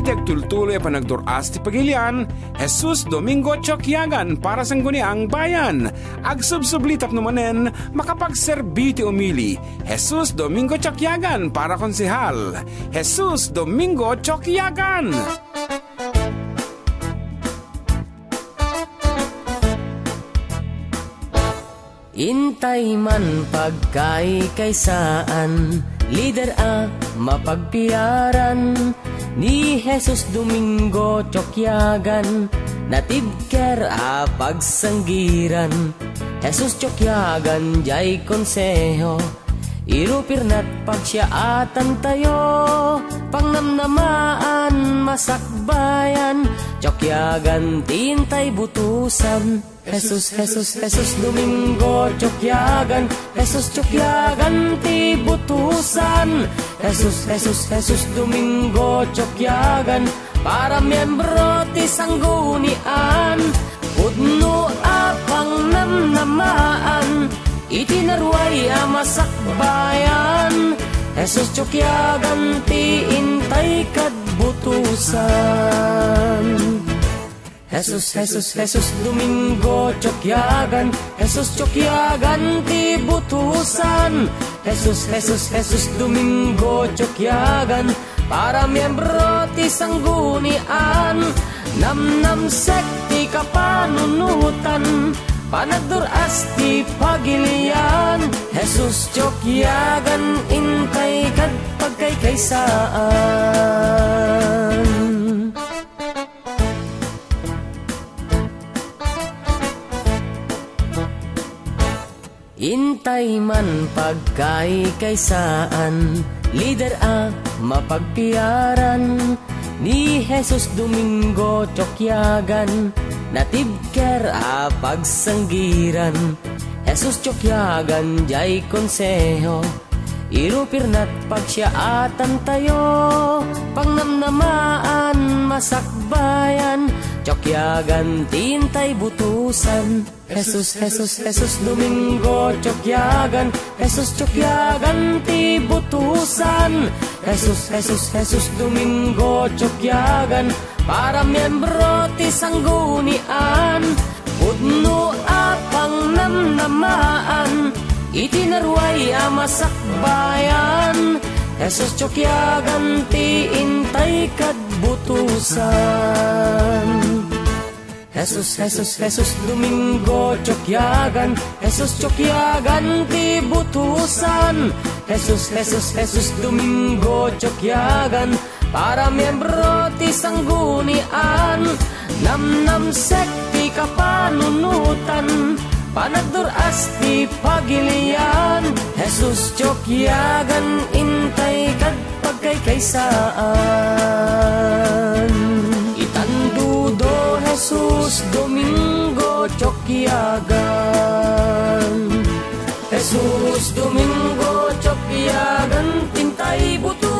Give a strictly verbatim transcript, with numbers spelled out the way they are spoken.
Ti agtultuloy a panagdur-as ti pagilian, Jesus Domingo Chokyagan para sangguniang bayan. Agsubsubli tapno manen makapagserbi ti umili. Jesus Domingo Chokyagan para konsehal. Jesus Domingo Chokyagan! Intay man pagkaykaysaan, lider a mapagpiaran, ni Jesus Domingo Chokyagan, natibker a pagsanggiran. Jesus Chokyagan jay konseho, irupirnat pagsiaatan tayo, pangnamnamaan masakbayan, Chokyagan ti intay butusan. Jesus, Jesus, Jesus Domingo Chokyagan, Jesus Chokyagan ti butusan. Jesus, Jesus, Jesus Domingo Chokyagan, para miembro ti sanggunian. Pudno a pangnamnamaan iti naruay a masakbayan. Jesus Chokyagan ti intay kad butusan. Jesus, Jesus, Jesus Domingo Chokyagan, Jesus Chokyagan ti butusan. Jesus, Jesus, Jesus Domingo Chokyagan, para miembro ti sanggunian. Namnamsek ti kapanunotan, panagdur-as ti pagilian. Jesus Chokyagan, intay kad pagkaykaysaan. Intay man pagkaykaysaan, lider a mapagpiaran, ni Jesus Domingo Chokyagan, natibker a pagsanggiran. Jesus Chokyagan jay konseho, irupirnat pagsiaatan tayo, pangnamnamaan masakbayan, Chokyagan ti intay butusan. Jesus, Jesus, Jesus Domingo Chokyagan, Jesus Chokyagan ti butusan. Jesus, Jesus, Jesus Domingo Chokyagan, para miembro ti sanggunian. Pudno a pangnamnamaan iti naruay a masakbayan. Jesus Chokyagan ti intay kad butusan. Jesus, Jesus, Jesus Domingo Chokyagan, Jesus Chokyagan ti butusan. Jesus, Jesus, Jesus Domingo Chokyagan, para miembro ti sanggunian. Namnamsek ti kapanunotan, panagdur-as ti pagilian. Jesus Chokyagan, intay kad pagkaykaysaan. Itandudo Jesus Domingo Chokyagan. Jesus Domingo Chokyagan, intay buto